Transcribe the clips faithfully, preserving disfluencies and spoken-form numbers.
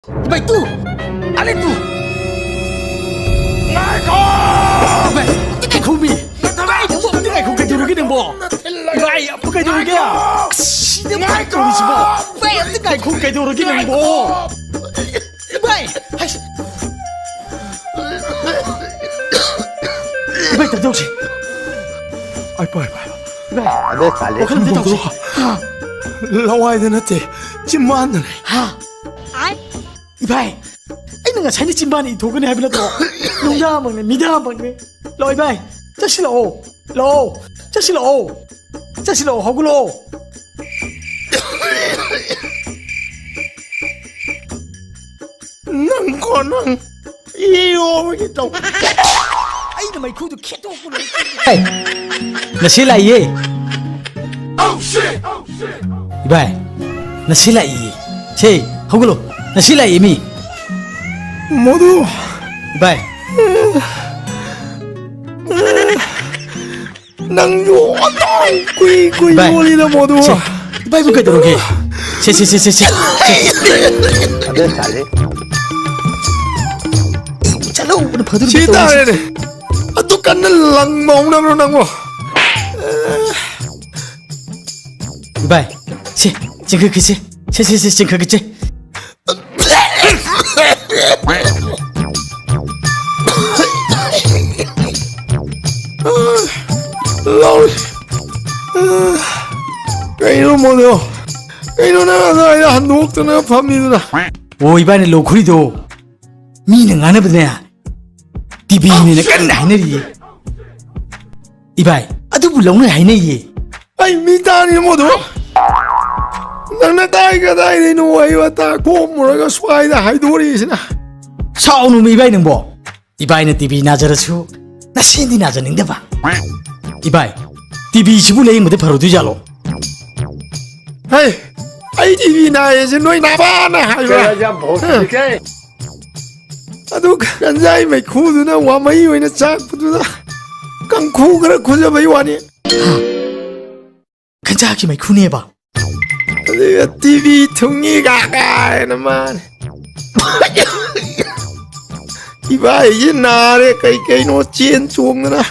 ꯏꯚꯥꯏ, two! ꯑꯂꯦ, two! ꯉꯥꯏꯈꯣ! ꯏꯚꯥꯏ, ꯑꯝꯇ ꯉꯥꯏꯈꯣꯃꯤ! ꯏꯚꯥꯏ, ꯅꯪꯕꯨ ꯑꯝꯇ ꯉꯥꯏꯈꯣ, ꯀꯩꯗꯧꯔꯒꯦ ꯅꯪꯕꯣ? ꯏꯚꯥꯏ, ꯑꯝꯇ ꯀꯩꯗꯧꯔꯒꯦ? ꯉꯥꯏꯈꯣ! ꯑꯁ, ꯁꯤꯗ ꯉꯥꯏꯈꯣ! ꯇꯧꯔꯤꯁꯤꯕꯣ? ꯏꯚꯥꯏ, ꯑꯝꯇ ꯉꯥꯏꯈꯣ, ꯀꯩꯗꯧꯔꯒꯦ ꯅꯪꯕꯣ? ꯉꯥꯏꯈꯣ! ꯏꯚꯥꯏ! ꯍꯥꯏꯁ-, ꯏꯚꯥꯏ, ꯇꯧꯁꯤ꯫ ꯑꯩ ꯄꯥꯏ, ꯄꯥꯏ꯫ ꯏꯚꯥꯏ, ꯑꯗꯨ ꯆꯥꯂꯦ꯫ ꯋꯥꯈꯜ ꯑꯝꯇ ꯇꯧꯁꯤ꯫ ꯂꯋꯥꯏꯗ ꯅꯠꯇꯦ, ꯆꯤꯝꯕꯥꯟꯗꯅꯦ꯫ ꯍꯥ? ꯏꯚꯥꯏ, ꯑꯩꯅ ꯉꯁꯥꯏꯅ ꯆꯤꯝꯕꯥꯟ ꯏꯊꯣꯛꯀꯅꯤ ꯍꯥꯏꯕ ꯅꯠꯇ꯭ꯔꯣ? ꯅꯨꯡꯗꯥꯡꯃꯛꯅꯦ, ꯃꯤꯗꯥꯡꯃꯛꯅꯦ꯫ ꯂꯥꯛꯑꯣ ꯏꯚꯥꯏ, ꯆꯠꯁꯤꯜꯂꯛꯑꯣ꯫ ꯂꯥꯛꯑꯣ, ꯆꯠꯁꯤꯜꯂꯛꯑꯣ꯫ ꯆꯠꯁꯤꯜꯂꯛꯑꯣ, ꯍꯧꯒꯠꯂꯛꯑꯣ꯫ ꯅꯪꯀꯣ, ꯅꯪ꯫ ꯏꯔꯣꯕꯒꯤ ꯇꯧ꯫ ꯑꯩꯅ ꯃꯩꯈꯨꯗꯨ ꯈꯦꯠꯇꯣꯛꯄ ꯂꯣꯏ꯫ ꯏꯚꯥꯏ, ꯅꯁꯤ ꯂꯥꯛꯏꯌꯦ꯫ ꯏꯚꯥꯏ, ꯅꯁꯤ ꯂꯥꯛꯏꯌꯦ꯫ ꯁꯦ, ꯍꯧꯒꯠꯂꯣ꯫ ꯅꯁꯤ ꯂꯥꯛꯏꯌꯦ ꯃꯤ꯫ ꯃꯗꯨ꯫ ꯏꯚꯥꯏ꯫ ꯅꯪꯁꯨ ꯑꯣꯟꯊꯣꯛ ꯀꯨꯏ ꯀꯨꯏ ꯚꯥꯏ, ꯂꯣꯜꯂꯤꯗ ꯃꯗꯨ꯫ ꯁꯦ, ꯏꯚꯥꯏꯕꯨ ꯀꯩꯗꯧꯔꯒꯦ? ꯁꯦ, ꯁꯦ, ꯁꯦ, ꯁꯦ, ꯁꯦ, ꯁꯦ꯫ ꯑꯗꯨ ꯆꯥꯂꯦ꯫ ꯆꯠꯍꯧꯕꯅ ꯐꯗꯣꯔꯤꯕ ꯁꯤ ꯇꯧꯔꯤꯁꯦ꯫ ꯇꯥꯔꯦꯅꯦ꯫ ꯑꯗꯨ ꯀꯟꯅ ꯂꯪꯕ ꯍꯧꯅꯕ꯭ꯔꯣ ꯅꯪꯕꯣ? ꯏꯚꯥꯏ, ꯁꯦ, ꯆꯤꯡꯈꯠꯈꯤꯁꯦ꯫ ꯁꯦ, ꯁꯦ, ꯁꯦ, ꯆꯤꯡꯈꯠꯈꯤꯁꯦ꯫ ꯂꯧꯔꯦ꯫ ꯀꯩꯅꯣ ꯃꯣꯗꯣ? ꯀꯩꯅꯣ ꯅꯪ ꯑꯗꯨꯋꯥꯏꯗ ꯍꯟꯗꯣꯛꯇꯅ ꯐꯝꯃꯤꯗꯨꯅ? ꯑꯣ, ꯏꯕꯥꯅꯤ ꯂꯧꯈꯨꯔꯤꯗꯣ ꯃꯤꯅ ꯉꯥꯡꯅꯕꯗꯅꯦ, ꯇꯤꯚꯤꯅꯦꯅ ꯀꯟꯅ ꯍꯥꯏꯅꯔꯤꯌꯦ꯫ ꯏꯕꯥꯏ, ꯑꯗꯨꯕꯨ ꯂꯧꯅꯩ ꯍꯥꯏꯅꯩꯌꯦ꯫ ꯑꯩ ꯃꯤ ꯇꯥꯔꯤ ꯃꯣꯗꯣ꯫ ꯅꯪꯅ ꯀꯥꯏ ꯀꯗꯥꯏꯗꯩꯅꯣ ꯋꯥꯍꯩ ꯋꯥꯇꯥ ꯈꯣꯝꯃꯨꯔꯒ ꯁ꯭ꯋꯥꯏꯗ ꯍꯥꯏꯗꯣꯔꯛꯏꯁꯤꯅ? ꯁꯥꯎꯅꯨꯃꯤ ꯏꯕꯥꯏ ꯅꯪꯕꯣ꯫ ꯏꯕꯥꯏꯅ ꯇꯤꯚꯤ ꯅꯥꯖꯔꯁꯨ ꯅꯁꯦꯟꯗꯤ ꯅꯥꯖꯅꯤꯡꯗꯕ꯫ ꯏꯕꯥꯏ, ꯇꯤꯚꯤꯁꯤꯕꯨ ꯂꯥꯌꯦꯡꯕꯗ ꯐꯔꯣꯏꯗꯣꯏꯖꯥꯠꯂꯣ? ꯍꯩ, ꯑꯩ ꯇꯤꯚꯤ ꯅꯥꯏꯌꯦꯁꯦ ꯅꯣꯏ ꯅꯄꯥꯅ ꯍꯥꯏꯕ꯭ꯔꯥ? ꯀꯌꯥ ꯌꯥꯝ ꯐꯥꯎꯁꯤꯒꯦ? ꯑꯗꯨ ꯒꯟꯖꯥꯏ ꯃꯩꯈꯨꯗꯨꯅ ꯋꯥꯃꯩ ꯑꯣꯏꯅ ꯆꯥꯛꯄꯗꯨꯗ ꯀꯥꯡꯈꯨ ꯈꯔ ꯈꯨꯖꯕꯩ ꯋꯥꯅꯤ꯫ ꯒꯟꯖꯥꯒꯤ ꯃꯩꯈꯨꯅꯦꯕ? ꯑꯗꯨꯒ ꯇꯤꯚꯤ ꯊꯨꯡꯉꯤ ꯀꯥ ꯀꯥꯏꯅ ꯃꯥꯅꯤ꯫ ꯏꯕꯥꯏꯁꯤ ꯅꯥꯔꯦ, ꯀꯩ ꯀꯩꯅꯣ ꯆꯦꯟ ꯆꯣꯡꯗꯅ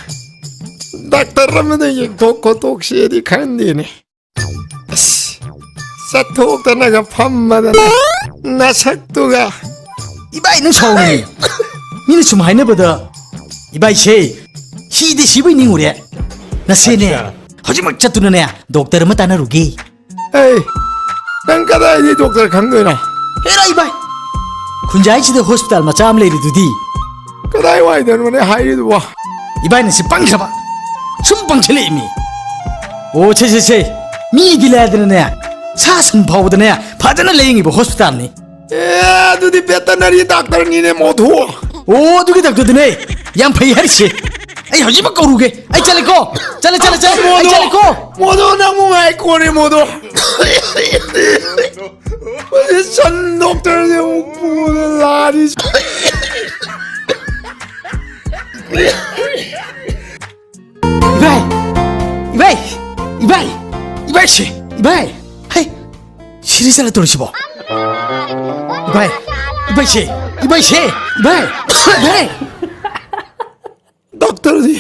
ꯗꯥꯛꯇꯔ ꯑꯃꯗ ꯌꯦꯡꯊꯣꯛ ꯈꯣꯠꯇꯣꯛꯁꯦꯗꯤ ꯈꯟꯗꯦꯅꯦ꯫ ꯑꯁ, ꯆꯠꯊꯣꯛꯇꯅꯒ ꯐꯝꯃꯗꯅ ꯅꯁꯛꯇꯨꯒ꯫ ꯏꯕꯥꯏ, ꯅꯪ ꯁꯥꯎꯔꯦ꯫ ꯃꯤꯅ ꯁꯨꯝ ꯍꯥꯏꯅꯕꯗ ꯏꯕꯥꯏꯁꯦ ꯁꯤꯗꯤ ꯁꯤꯕꯩ ꯅꯤꯡꯉꯨꯔꯦ꯫ ꯅꯁꯦꯅꯦ, ꯑꯠꯆꯥ꯫ ꯍꯧꯖꯤꯛꯃꯛ ꯆꯠꯇꯨꯅꯅꯦ ꯗꯣꯛꯇꯔ ꯑꯃ ꯇꯥꯟꯅꯔꯨꯒꯦ꯫ ꯑꯦ, ꯅꯪ ꯀꯗꯥꯏꯗꯒꯤ ꯗꯣꯛꯇꯔ ꯈꯪꯗꯣꯏꯅꯣ? ꯍꯦꯔꯥ ꯏꯕꯥꯏ, ꯈꯨꯟꯖꯥꯏꯁꯤꯗ ꯍꯣꯁꯄꯤꯇꯥꯜ ꯃꯆꯥ ꯑꯃ ꯂꯩꯔꯤꯗꯨꯗꯤ꯫ ꯀꯗꯥꯏꯋꯥꯏꯗꯅꯣꯅꯦ ꯍꯥꯏꯔꯤꯗꯨꯕꯣ? ꯏꯕꯥꯏꯅ ꯁꯤ ꯄꯪꯈ꯭ꯔꯕ? ꯁꯨꯝ ꯄꯪꯁꯤꯜꯂꯛꯏꯃꯤ꯫ ꯑꯣ, ꯁꯦ, ꯁꯦ, ꯁꯦ, ꯃꯤꯗꯤ ꯂꯥꯏꯗꯅꯅꯦ, ꯁꯥ ꯁꯟ ꯐꯥꯎꯕꯗꯅꯦ ꯐꯖꯅ ꯂꯥꯌꯦꯡꯉꯤꯕ ꯍꯣꯁꯄꯤꯇꯥꯜꯅꯤ꯫ ꯑꯦ, ꯑꯗꯨꯗꯤ ꯚꯦꯇꯅꯔꯤ ꯗꯥꯛꯇꯔꯅꯤꯅꯦ, ꯃꯣꯊꯨ꯫ ꯑꯣ, ꯑꯗꯨꯒꯤ ꯗꯥꯛꯇꯔꯗꯨꯅꯦ ꯌꯥꯝ ꯐꯩ ꯍꯥꯏꯔꯤꯁꯦ꯫ ꯑꯩ ꯍꯧꯖꯤꯛꯃꯛ ꯀꯧꯔꯨꯒꯦ꯫ ꯑꯩ ꯆꯠꯂꯦꯀꯣ꯫ ꯆꯠꯂꯦ, ꯆꯠꯂꯦ, ꯆꯠꯂꯦ꯫ ꯑꯩ ꯃꯣꯗꯣ, ꯆꯠꯂꯦꯀꯣ꯫ ꯃꯣꯗꯣ, ꯅꯪꯕꯨ ꯉꯥꯏꯀꯣꯅꯦ, ꯃꯣꯗꯣ꯫ ꯁꯟ ꯗꯣꯛꯇꯔꯁꯦ ꯑꯃꯨꯛ ꯄꯨꯗ ꯂꯥꯛꯑꯗꯤ꯫ ꯏꯕꯥꯏ! ꯏꯕꯥꯏ! ꯏꯕꯥꯏ! ꯏꯕꯥꯏꯁꯦ! ꯏꯕꯥꯏ! ꯍꯩ! ꯁꯤꯔꯤ ꯆꯠꯂ ꯇꯧꯔꯤꯁꯤꯕꯣ? ꯏꯕꯥꯏ! ꯏꯕꯥꯏꯁꯦ! ꯏꯕꯥꯏꯁꯦ! ꯏꯕꯥꯏ! ꯏꯕꯥꯏ! ꯗꯥꯛꯇꯔꯗꯤ?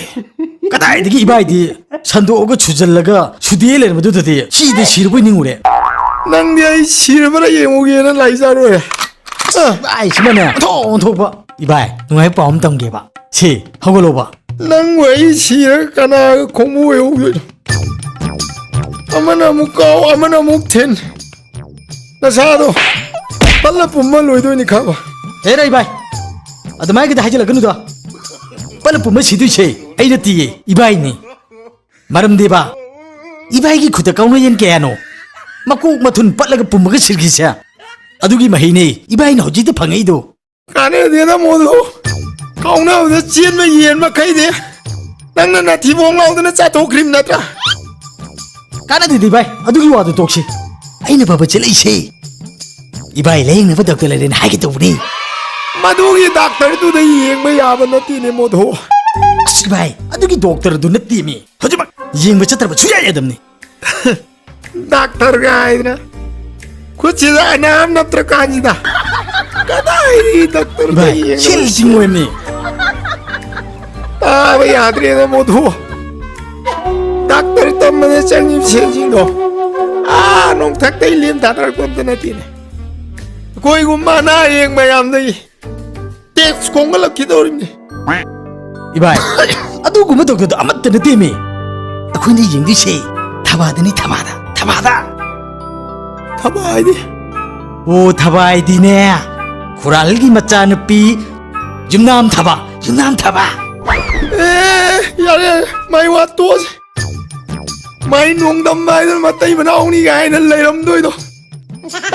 ꯀꯗꯥꯏꯗꯒꯤ ꯏꯕꯥꯏꯗꯤ? ꯁꯟꯗꯣꯛꯑꯒ ꯁꯨꯖꯜꯂꯒ ꯁꯨꯗꯦ ꯂꯩꯔꯝꯕꯗꯨꯗꯗꯤ ꯁꯤꯗꯤ ꯁꯤꯔꯕꯣꯏ ꯅꯤꯡꯉꯨꯔꯦ꯫ ꯅꯪꯗꯤ ꯑꯩ ꯁꯤꯔꯕ꯭ꯔꯥ ꯌꯦꯡꯉꯨꯒꯦꯅ ꯂꯥꯏꯖꯥꯔꯨꯔꯦ꯫ ꯑ, ꯏꯕꯥꯏꯁꯤꯃꯅꯦ ꯑꯣꯟꯊꯣꯛ ꯑꯣꯟꯊꯣꯛꯄ꯫ ꯏꯕꯥꯏ, ꯅꯨꯡꯉꯥꯏꯕ ꯄꯥꯎ ꯑꯃ ꯇꯝꯒꯦꯕ꯫ ꯁꯤ, ꯍꯧꯒꯠꯂꯣꯕ꯫ ꯅꯪꯕꯨ ꯑꯩ ꯁꯤꯔꯒ ꯀꯅꯥꯒ ꯈꯣꯡꯕꯨ ꯑꯣꯏꯍꯧꯗꯣꯏꯅꯣ? ꯑꯃꯅ ꯑꯃꯨꯛ ꯀꯥꯎ, ꯑꯃꯅ ꯑꯃꯨꯛ ꯊꯤꯟ꯫ ꯅꯁꯥꯗꯣ ꯄꯠꯂ ꯄꯨꯝꯃ ꯂꯣꯏꯗꯣꯏꯅꯤ ꯈꯪꯉꯣ꯫ ꯍꯦꯔꯥ ꯏꯕꯥꯏ, ꯑꯗꯨꯃꯥꯏꯅꯒꯗꯤ ꯍꯥꯏꯖꯤꯜꯂꯛꯀꯅꯨꯗ꯫ ꯄꯠꯂ ꯄꯨꯝꯃ ꯁꯤꯗꯣꯏꯁꯦ ꯑꯩ ꯅꯠꯇꯤꯌꯦ, ꯏꯕꯥꯏꯅꯤ꯫ ꯃꯔꯝꯗꯤꯕ, ꯏꯕꯥꯏꯒꯤ ꯈꯨꯠꯇ ꯀꯥꯎꯅ ꯌꯦꯟ ꯀꯌꯥꯅꯣ ꯃꯀꯣꯛ ꯃꯊꯨꯟ ꯄꯠꯂꯒ ꯄꯨꯝꯃꯒ ꯁꯤꯈ꯭ꯔꯤꯁꯦ? ꯑꯗꯨꯒꯤ ꯃꯍꯩꯅꯦ ꯏꯕꯥꯏꯅ ꯍꯧꯖꯤꯛꯇ ꯐꯪꯉꯛꯏꯗꯣ꯫ ꯀꯥꯟꯅꯗꯦꯗ ꯃꯣꯗꯨ꯫ ꯀꯥꯎꯅꯕꯗ ꯆꯦꯟꯕ ꯌꯦꯟ ꯃꯈꯩꯗꯤ ꯅꯪꯅ ꯅꯥꯊꯤꯕꯣꯡ ꯂꯥꯎꯗꯅ ꯆꯥꯊꯣꯛꯈ꯭ꯔꯤꯕ ꯅꯠꯇ꯭ꯔꯥ? ꯀꯥꯟꯅꯗꯦꯗ ꯏꯕꯥꯏ, ꯑꯗꯨꯒꯤ ꯋꯥꯗꯨ ꯇꯣꯛꯁꯤ꯫ ꯑꯩꯅ ꯐꯕ ꯆꯦꯜꯂꯛꯏꯁꯦ ꯏꯕꯥꯏ ꯂꯥꯌꯦꯡꯅꯕ ꯗꯣꯛꯇꯔ ꯂꯩꯔꯦꯅ ꯍꯥꯏꯒꯦ ꯇꯧꯕꯅꯤ꯫ ꯃꯗꯨꯒꯤ ꯗꯥꯛꯇꯔꯗꯨꯗ ꯌꯦꯡꯕ ꯌꯥꯕ ꯅꯠꯇꯦꯅꯦ ꯃꯣꯗꯨ꯫ ꯑꯁ ꯏꯕꯥꯏ, ꯑꯗꯨꯒꯤ ꯗꯣꯛꯇꯔꯗꯨ ꯅꯠꯇꯦꯃꯤ꯫ ꯍꯧꯖꯤꯛꯃꯛ ꯌꯦꯡꯕ ꯆꯠꯇ꯭ꯔꯕ ꯁꯨꯡꯌꯥ ꯌꯥꯗꯕꯅꯤ꯫ ꯗꯥꯛꯇꯔꯒ ꯍꯥꯏꯗꯅ ꯈꯨꯠꯁꯤꯗ ꯑꯅꯥꯝ ꯅꯞꯇ꯭ꯔꯀꯥꯟꯁꯤꯗ꯫ ꯑꯩꯗꯤ ꯗꯥꯛꯇꯔꯗ ꯏꯕꯥꯏ, ꯌꯦꯡꯅꯕ ꯁꯦꯜ ꯇꯤꯡꯉꯣꯏꯃꯤ꯫ ꯇꯥꯕ ꯌꯥꯗ꯭ꯔꯦꯗ ꯃꯣꯗꯨ꯫ ꯗꯥꯛꯇꯔ ꯇꯝꯕꯗ ꯆꯪꯉꯤꯕ ꯁꯦꯜꯁꯤꯡꯗꯣ ꯑꯥ ꯅꯣꯡꯊꯛꯇꯩ ꯂꯦꯝ ꯊꯥꯗꯔꯛꯄ ꯑꯝꯇ ꯅꯠꯇꯦꯅꯦ꯫ ꯑꯩꯈꯣꯏꯒꯨꯝꯕ ꯑꯅꯥ ꯑꯌꯦꯛ ꯃꯌꯥꯝꯗꯒꯤ ꯇꯦꯛꯁ ꯈꯣꯝꯒꯠꯂꯛꯈꯤꯗꯧꯔꯤꯕꯅꯤ꯫ ꯏꯕꯥꯏ, ꯑꯗꯨꯒꯨꯝꯕ ꯗꯣꯛꯇꯔꯗꯣ ꯑꯃꯠꯇ ꯅꯠꯇꯦꯃꯤ꯫ ꯑꯩꯈꯣꯏꯅ ꯌꯦꯡꯗꯣꯏꯁꯦ ꯊꯕꯥꯗꯅꯤ, ꯊꯕꯥꯗ, ꯊꯕꯥꯗ꯫ ꯊꯕꯥ ꯍꯥꯏꯗꯤ? ꯑꯣ, ꯊꯕꯥ ꯍꯥꯏꯗꯤꯅꯦ, ꯈꯨꯔꯥꯜꯒꯤ ꯃꯆꯥꯅꯨꯄꯤ ꯌꯨꯝꯅꯥꯝ ꯊꯕꯥ, ꯌꯨꯝꯅꯥꯝ ꯊꯕꯥ꯫ ꯑꯦ, ꯌꯥꯔꯦ, ꯌꯥꯔꯦ, ꯃꯥꯏ ꯋꯥ ꯇꯣꯛꯑꯁꯤ꯫ ꯃꯥꯏ ꯅꯣꯡꯗꯝ ꯍꯥꯏꯗꯅ ꯃꯇꯩ ꯃꯅꯥꯎꯅꯤ ꯀꯥꯏꯅ ꯂꯩꯔꯝꯗꯣꯏꯗꯣ꯫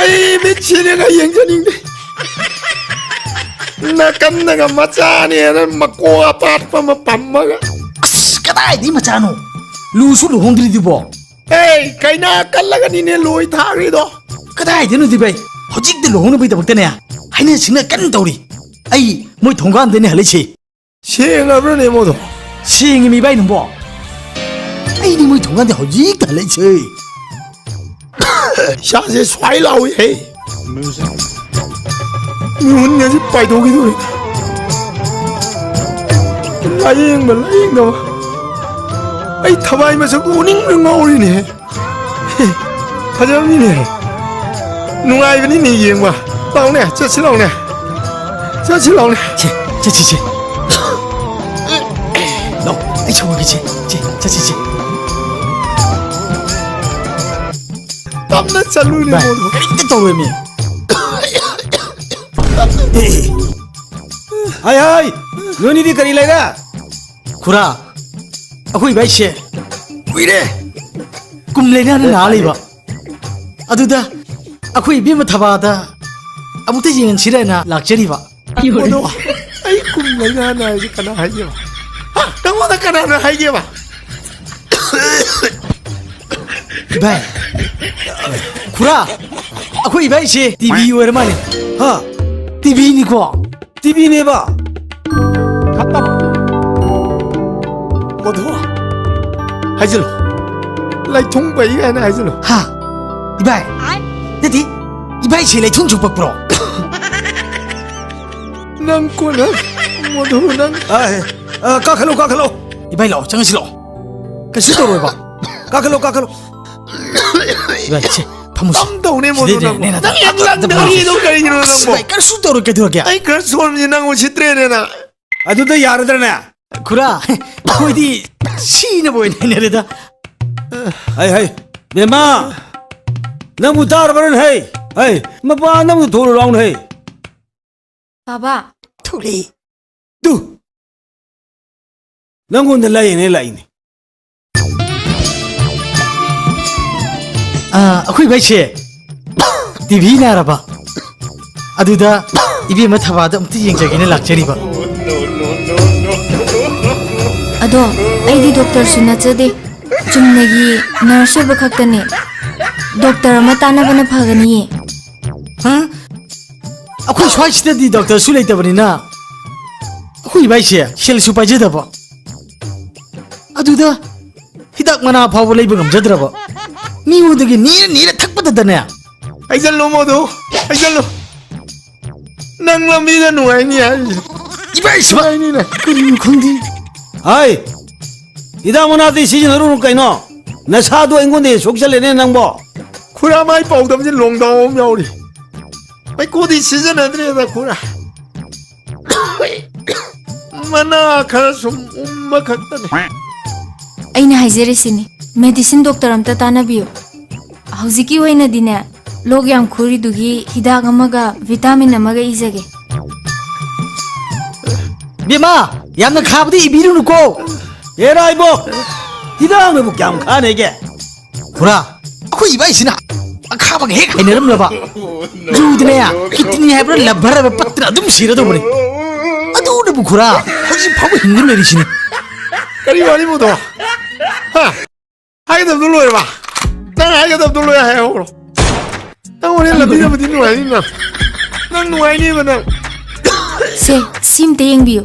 ꯑꯩ ꯃꯤꯠꯁꯤꯅꯒ ꯌꯦꯡꯖꯅꯤꯡꯗꯦ꯫ ꯅꯥꯀꯟꯗꯒ ꯃꯆꯥꯅꯦꯅ ꯃꯀꯣꯛ ꯑꯄꯥꯠꯄ ꯑꯃ ꯄꯝꯃꯒ꯫ ꯑꯁ, ꯀꯗꯥꯏꯗꯩ ꯃꯆꯥꯅꯣ? ꯂꯨꯁꯨ ꯂꯨꯍꯣꯡꯗ꯭ꯔꯤꯗꯨꯕꯣ꯫ ꯑꯦ, ꯀꯩꯅꯥ ꯀꯜꯂꯒꯅꯤꯅꯦ ꯂꯣꯏ ꯊꯥꯈ꯭ꯔꯤꯗꯣ꯫ ꯀꯗꯥꯏꯗꯩꯅꯣ ꯗꯤꯕꯩ? ꯍꯧꯖꯤꯛꯇ ꯂꯨꯍꯣꯡꯅꯕꯒꯤꯗꯃꯛꯇꯅꯦ ꯍꯥꯏꯅ ꯁꯤꯡꯅ ꯀꯟꯅ ꯇꯧꯔꯤ꯫ ꯑꯩ ꯃꯣꯏ ꯊꯣꯡꯒꯥꯟꯗꯅꯦ ꯍꯜꯂꯛꯏꯁꯦ꯫ ꯁꯦꯡꯉꯕ꯭ꯔꯅꯦ ꯃꯣꯗꯣ? ꯁꯦꯡꯉꯤꯃꯤ ꯏꯕꯥꯏ ꯅꯪꯕꯣ꯫ ꯑꯩꯗꯤ ꯃꯣꯏ ꯊꯣꯡꯒꯥꯟꯗ ꯍꯧꯖꯤꯛꯇ ꯍꯜꯂꯛꯏꯁꯦ꯫ ꯏꯁꯥꯁꯦ ꯁ꯭ꯋꯥꯏ ꯂꯥꯎꯏ ꯍꯦ꯫ ꯃꯤꯍꯨꯟꯒꯁꯦ ꯄꯥꯏꯊꯣꯛꯈꯤꯗꯧꯔꯦ꯫ ꯂꯥꯏꯌꯦꯡꯕ ꯂꯥꯏꯌꯦꯡꯗꯕ꯫ ꯑꯩ ꯊꯋꯥꯏ ꯃꯁꯛꯇꯨ ꯎꯅꯤꯡꯕꯅ ꯉꯥꯎꯔꯤꯅꯦ꯫ ꯐꯖꯕꯅꯤꯅꯦ꯫ ꯅꯨꯡꯉꯥꯏꯕꯅꯤꯅꯦ ꯌꯦꯡꯕ꯫ ꯂꯥꯎꯅꯦ, ꯆꯠꯁꯤ ꯂꯥꯎꯅꯦ꯫ ꯆꯠꯁꯤ ꯂꯥꯎꯅꯦ꯫ ꯁꯦ, ꯆꯠꯁꯤ ꯁꯦ꯫ ꯂꯥꯎ, ꯑꯩ ꯁꯧꯔꯒꯦ ꯁꯦ꯫ ꯁꯦ, ꯆꯠꯁꯤ ꯁꯦ꯫ ꯇꯞꯅ ꯆꯠꯂꯨꯅꯦ ꯚꯥꯏ, ꯃꯣꯏꯕꯨ꯫ ꯀꯔꯤꯝꯇ ꯇꯧꯔꯣꯏꯃꯤ꯫ ꯍꯥꯏ ꯍꯥꯏ, ꯅꯣꯏꯅꯤꯗꯤ ꯀꯔꯤ ꯂꯩꯔꯦ? ꯈꯨꯔꯥ, ꯑꯩꯈꯣꯏ ꯏꯕꯥꯏꯁꯦ ꯀꯨꯏꯔꯦ꯫ ꯀꯨꯝ ꯂꯩꯅ ꯅꯥ ꯂꯩꯕ꯫ ꯑꯗꯨꯗ ꯑꯩꯈꯣꯏ ꯏꯕꯦꯝꯃ ꯊꯕꯥꯗ ꯑꯃꯨꯛꯇ ꯌꯦꯡꯍꯟꯁꯤꯔꯅ ꯂꯥꯛꯆꯔꯤꯕ꯫ ꯑꯗꯣ ꯑꯩ ꯀꯨꯝ ꯂꯩꯅ ꯅꯥꯏꯁꯦ ꯀꯅꯥ ꯍꯥꯏꯒꯦꯕ? ꯍꯥ? ꯅꯪꯉꯣꯟꯗ ꯀꯅꯥꯅ ꯍꯥꯏꯒꯦꯕ? ꯏꯕꯥꯏ, ꯈꯨꯔꯥ, ꯑꯩꯈꯣꯏ ꯏꯕꯥꯏꯁꯦ ꯇꯤ ꯕꯤ ꯑꯣꯏꯔ ꯃꯥꯜꯂꯦ꯫ ꯍꯥ? ꯇꯤ ꯕꯤꯅꯤꯀꯣ? ꯇꯤ ꯕꯤꯅꯦꯕ꯫ ꯈꯇꯝ꯫ ꯃꯗꯨ ꯍꯥꯏꯖꯤꯜꯂꯨ꯫ ꯂꯩꯊꯨꯡ ꯄꯩ ꯍꯥꯏꯅ ꯍꯥꯏꯖꯤꯜꯂꯨ꯫ ꯍꯥ? ꯏꯕꯥꯏ? ꯅꯠꯇꯦ, ꯏꯕꯥꯏꯁꯦ ꯂꯩꯊꯨꯡꯁꯨ ꯄꯛꯄ꯭ꯔꯣ? ꯅꯪ ꯀꯣꯟꯅ, ꯃꯗꯨ ꯅꯪ ꯑꯦ, ꯑ, ꯀꯥꯈꯠꯂꯣ, ꯀꯥꯈꯠꯂꯣ꯫ ꯏꯕꯥꯏ, ꯂꯥꯛꯑꯣ, ꯆꯪꯉꯁꯤ, ꯂꯥꯛꯑꯣ꯫ ꯀꯩꯁꯨ ꯇꯧꯔꯣꯏꯕ꯫ ꯀꯥꯈꯠꯂꯣ, ꯀꯥꯈꯠꯂꯣ꯫ ꯏꯕꯥꯏ, ꯁꯦ, ꯐꯝꯃꯨꯁꯦ꯫ ꯀꯝꯗꯧꯅꯦ, ꯃꯗꯨ ꯁꯤꯗꯩꯗꯤ ꯅꯪꯕꯨ? ꯅꯦꯅ ꯅꯪ ꯌꯥꯝ ꯇꯞ ꯇꯞ ꯂꯥꯡꯊꯔꯤꯗꯣ ꯐꯝꯃꯨꯁꯦ꯫ ꯀꯔꯤꯒꯤꯅꯣ ꯅꯪꯕꯨ? ꯏꯕꯥꯏ, ꯀꯩꯁꯨ ꯇꯧꯔꯣꯏ, ꯀꯩꯗꯧꯔꯒꯦ? ꯑꯩ ꯈꯔ ꯁꯣꯟꯕꯁꯤ ꯅꯪ ꯎꯁꯤꯠꯇ꯭ꯔꯦꯅꯦ ꯅꯪ꯫ ꯑꯗꯨꯗ ꯌꯥꯔꯗ꯭ꯔꯅꯦ? ꯈꯨꯔꯥ, ꯑꯩꯈꯣꯏꯗꯤ ꯁꯤꯅꯕ ꯑꯣꯏꯅ ꯍꯩꯅꯔꯦꯗ꯫ ꯍꯩ, ꯍꯩ, ꯕꯦꯝꯃ, ꯅꯪꯕꯨ ꯇꯥꯔꯕ꯭ꯔꯅꯦ? ꯍꯩ, ꯍꯩ, ꯃꯄꯥ ꯅꯪꯕꯨ ꯊꯣꯛꯂꯨ ꯂꯥꯎꯅꯦ, ꯍꯩ꯫ ꯕꯥꯕꯥ꯫ ꯊꯣꯛꯂꯛꯏ꯫ ꯇꯨ꯫ ꯅꯪꯉꯣꯟꯗ ꯂꯥꯏꯌꯦꯡꯅꯦ ꯂꯥꯛꯏꯅꯦ꯫ ꯑꯥ, ꯑꯩꯈꯣꯏ ꯏꯕꯥꯏꯁꯦ ꯇꯤ ꯕꯤ ꯅꯥꯔꯕ꯫ ꯑꯗꯨꯗ ꯏꯕꯦꯝꯃ ꯊꯕꯥꯗ ꯑꯝꯇ ꯌꯦꯡꯖꯒꯦꯅ ꯂꯥꯛꯆꯔꯤꯕ꯫ ꯑꯗꯣ ꯑꯩꯗꯤ ꯗꯣꯛꯇꯔꯁꯨ ꯅꯠꯆꯗꯦ, ꯆꯨꯝꯅꯒꯤ ꯅꯔꯁ ꯑꯣꯏꯕ ꯈꯛꯇꯅꯦ꯫ ꯗꯣꯛꯇꯔ ꯑꯃ ꯇꯥꯟꯅꯕꯅ ꯐꯒꯅꯤꯌꯦ꯫ ꯍꯥ? ꯑꯩꯈꯣꯏ ꯁ꯭ꯋꯥꯏꯁꯤꯗꯗꯤ ꯗꯣꯛꯇꯔꯁꯨ ꯂꯩꯇꯕꯅꯤꯅ ꯑꯩꯈꯣꯏ ꯏꯕꯥꯏꯁꯦ ꯁꯦꯜꯁꯨ ꯄꯥꯏꯖꯗꯕ꯫ ꯑꯗꯨꯗ ꯍꯤꯗꯥꯛ ꯃꯅꯥ ꯐꯥꯎꯕ ꯂꯩꯕ ꯉꯝꯖꯗ꯭ꯔꯕ꯫ ꯃꯤꯉꯣꯟꯗꯒꯤ ꯅꯤꯔ ꯅꯤꯔ ꯊꯛꯄꯗꯗꯅꯦ꯫ ꯍꯩꯖꯜꯂꯨ ꯃꯗꯨ, ꯍꯩꯖꯜꯂꯨ꯫ ꯅꯪ ꯂꯝꯕꯤꯗ ꯅꯨꯡꯉꯥꯏꯅꯤ ꯍꯥꯏꯔꯤꯁꯦ꯫ ꯏꯕꯥꯏꯁꯤꯕ ꯅꯨꯡꯉꯥꯏꯅꯤꯅꯦ꯫ ꯀꯔꯤꯅꯣ ꯈꯪꯗꯦ꯫ ꯍꯥꯏ, ꯍꯤꯗꯥꯛ ꯃꯅꯥꯗꯤ ꯁꯤꯖꯤꯟꯅꯔꯨꯅꯨ ꯀꯩꯅꯣ꯫ ꯅꯁꯥꯗꯣ ꯑꯩꯉꯣꯟꯗ ꯁꯣꯛꯆꯜꯂꯦꯅꯦ ꯅꯪꯕꯣ꯫ ꯈꯨꯔꯥ, ꯃꯥꯏ ꯄꯥꯎꯗꯝꯁꯦ ꯂꯣꯡꯗꯥꯎ ꯑꯃ ꯌꯥꯎꯔꯤ꯫ ꯃꯩꯀꯨꯗꯤ ꯁꯤꯖꯤꯟꯅꯗ꯭ꯔꯦꯗ ꯈꯨꯔꯥ꯫ ꯃꯅꯥ ꯈꯔ ꯁꯨꯝ ꯎꯝꯕ ꯈꯛꯇꯅꯤ꯫ ꯑꯩꯅ ꯍꯥꯏꯖꯔꯤꯁꯤꯅꯤ, ꯃꯦꯗꯤꯁꯤꯟ ꯗꯣꯛꯇꯔ ꯑꯝꯇ ꯇꯥꯟꯅꯕꯤꯌꯨ꯫ ꯍꯧꯖꯤꯛꯀꯤ ꯑꯣꯏꯅꯗꯤꯅꯦ, ꯂꯣꯛ ꯌꯥꯝ ꯈꯨꯔꯤꯗꯨꯒꯤ ꯍꯤꯗꯥꯛ ꯑꯃꯒ ꯚꯤꯇꯥꯃꯤꯟ ꯑꯃꯒ ꯏꯖꯒꯦ꯫ ꯕꯦꯝꯃ, ꯌꯥꯝꯅ ꯈꯥꯕꯗꯤ ꯏꯕꯤꯔꯨꯅꯨꯀꯣ꯫ ꯑꯦꯔꯥ ꯏꯕꯣ, ꯍꯤꯗꯥꯛꯅꯕꯨ ꯀꯌꯥꯝ ꯈꯥꯅꯦꯒꯦ? ꯈꯨꯔꯥ, ꯑꯩꯈꯣꯏ ꯏꯕꯥꯏꯁꯤꯅ ꯑꯈꯥꯕꯒ ꯍꯦꯛ ꯍꯩꯅꯔꯝꯂꯕ꯫ ꯖꯨꯗꯅꯦ, ꯀꯤꯠꯅꯤ ꯍꯥꯏꯕ꯭ꯔꯥ, ꯂꯚꯔ ꯍꯥꯏꯕ꯭ꯔꯥ ꯄꯠꯇꯅ ꯑꯗꯨꯝ ꯁꯤꯔꯗꯧꯕꯅꯤ꯫ ꯑꯗꯨꯅꯕꯨ ꯈꯨꯔꯥ, ꯍꯧꯖꯤꯛ ꯐꯥꯎꯕ ꯍꯤꯡꯗꯨꯅ ꯂꯩꯔꯤꯁꯤꯅꯤ꯫ ꯀꯔꯤ ꯋꯥꯔꯤꯕꯨꯗꯣ? ꯍꯥ? ꯍꯥꯏꯒꯗꯕꯗꯨ ꯂꯣꯏꯔꯕ? ꯅꯪ ꯍꯥꯏꯒꯗꯕꯗꯨ ꯂꯣꯏ ꯍꯥꯏꯍꯧꯔꯣ꯫ ꯅꯪ ꯍꯣꯔꯦꯟ ꯂꯝꯕꯤꯗꯕꯨꯗꯤ ꯅꯨꯡꯉꯥꯏꯅꯤ ꯅꯪ꯫ ꯅꯪ ꯅꯨꯡꯉꯥꯏꯅꯤꯕ ꯅꯪ꯫ ꯁꯦ, ꯁꯤꯝꯇ ꯌꯦꯡꯕꯤꯌꯨ꯫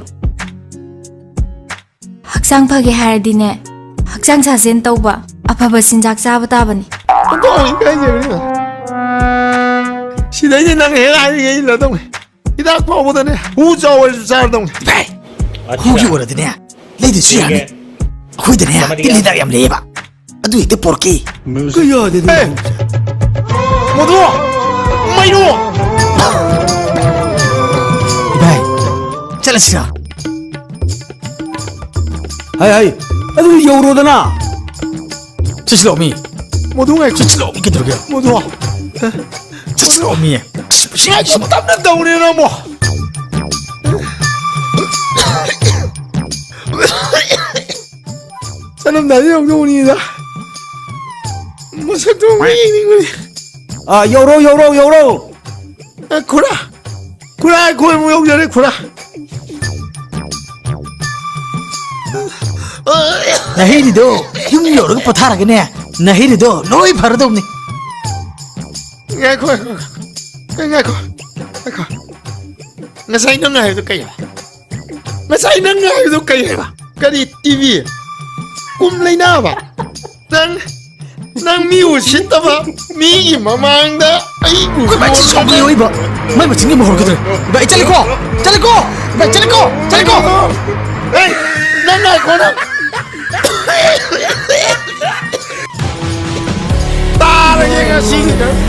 ꯍꯛꯆꯥꯡ ꯐꯒꯦ ꯍꯥꯏꯔꯗꯤꯅꯦ, ꯍꯛꯆꯥꯡ ꯁꯥꯖꯦꯜ ꯇꯧꯕ, ꯑꯐꯕ ꯆꯤꯟꯖꯥꯛ ꯆꯥꯕ ꯇꯥꯕꯅꯤ꯫ ꯑꯣꯟꯊꯣꯛꯅ ꯏꯀꯥꯏꯖꯕꯅꯤꯗ꯫ ꯁꯤꯗꯩꯗꯤ ꯅꯪ ꯍꯦꯛ ꯍꯥꯏꯔꯤꯉꯩ ꯏꯜꯂꯗꯧꯅꯤ꯫ ꯍꯤꯗꯥꯛ ꯐꯥꯎꯕꯗꯅꯦ ꯍꯨ ꯆꯥꯎ ꯍꯥꯏꯔꯁꯨ ꯆꯥꯔꯗꯧꯅꯤ꯫ ꯚꯥꯏ, ꯑꯠꯆꯥ꯫ ꯍꯨꯒꯤ ꯑꯣꯏꯔꯗꯤꯅꯦ, ꯂꯩꯗ꯭ꯔꯁꯨ ꯌꯥꯅꯤ꯫ ꯀꯃꯗꯤ ꯇꯤꯜ ꯌꯥ-, ꯍꯤꯗꯥꯛ ꯌꯥꯝ ꯂꯩꯌꯦꯕ, ꯑꯗꯨ ꯍꯦꯛꯇ ꯄꯣꯔꯛꯀꯦ꯫ ꯀꯌꯥꯗꯅꯣ? ꯑꯦ! ꯃꯗꯨ! ꯃꯩꯔꯨ! ꯚꯥꯏ, ꯆꯠꯂꯁꯤꯔ? ꯍꯥꯏ, ꯍꯥꯏ, ꯑꯗꯨ ꯌꯧꯔꯣꯗꯅ꯫ ꯆꯠꯁꯤꯂꯣ ꯃꯤ꯫ ꯃꯗꯨ ꯉꯥꯏꯈꯣ꯫ ꯆꯠꯁꯤꯂꯣ ꯃꯤ, ꯀꯩꯗꯧꯔꯒꯦ? ꯃꯗꯨ꯫ ꯆꯠꯁꯤꯂꯣ ꯃꯤ꯫ ꯉꯥꯏꯈꯣ, ꯇꯞꯅ ꯇꯧꯅꯦ ꯅꯪꯕꯣ꯫ ꯆꯠꯂꯝꯗꯥꯏꯗ ꯌꯥꯝ ꯅꯣꯛꯅꯤꯡꯉꯤꯗ꯫ ꯃꯁꯛꯇꯣ ꯑꯃꯨꯛ ꯌꯦꯡꯅꯤꯡꯕꯅꯤ꯫ ꯑꯥ, ꯌꯧꯔꯣ, ꯌꯧꯔꯣ, ꯌꯧꯔꯣ꯫ ꯑ, ꯈꯨꯔꯥ, ꯈꯨꯔꯥ, ꯑꯩꯈꯣꯏ ꯑꯃꯨꯛ ꯌꯧꯖꯔꯦ, ꯈꯨꯔꯥ꯫ ꯅꯍꯩꯔꯤꯗꯣ ꯌꯨꯝ ꯌꯧꯔꯒ ꯄꯣꯊꯥꯔꯒꯅꯦ, ꯅꯍꯩꯔꯤꯗꯣ ꯂꯣꯏ ꯐꯔꯗꯧꯅꯤ꯫ ꯉꯥꯏꯈꯣ, ꯉꯥꯏꯈꯣ, ꯉꯥꯏꯈꯣ, ꯉꯥꯏꯈꯣ꯫ ꯉꯁꯥꯏ ꯅꯪꯅ ꯍꯥꯏꯕꯗꯣ ꯀꯩ ꯍꯥꯏꯕ? ꯉꯁꯥꯏ ꯅꯪꯅ ꯍꯥꯏꯕꯗꯣ ꯀꯩ ꯍꯥꯏꯕ? ꯀꯔꯤ ꯇꯤ ꯚꯤ? ꯀꯨꯝ ꯂꯩꯅꯕ? ꯅꯪ, ꯅꯪ ꯃꯤ ꯎꯁꯤꯠꯇꯕ, ꯃꯤꯒꯤ ꯃꯃꯥꯡꯗ ꯑꯩꯕꯨ ꯑꯩꯈꯣꯏ ꯚꯥꯏ ꯁꯤ ꯁꯥꯎꯕꯒꯤ ꯑꯣꯏꯕ꯫ ꯃꯥꯏ ꯃꯆꯤꯟꯒꯤ ꯃꯍꯣꯔ ꯀꯗ꯭ꯔꯦ꯫ ꯚꯥꯏ, ꯆꯠꯂꯦꯀꯣ? ꯆꯠꯂꯦꯀꯣ? ꯚꯥꯏ, ꯆꯠꯂꯦꯀꯣ? ꯆꯠꯂꯦꯀꯣ? ꯑꯦ, ꯅꯪ ꯉꯥꯏꯈꯣ ꯅꯪ꯫ ꯇꯥꯔꯒꯦ ꯉꯁꯤꯒꯤ ꯅꯪ꯫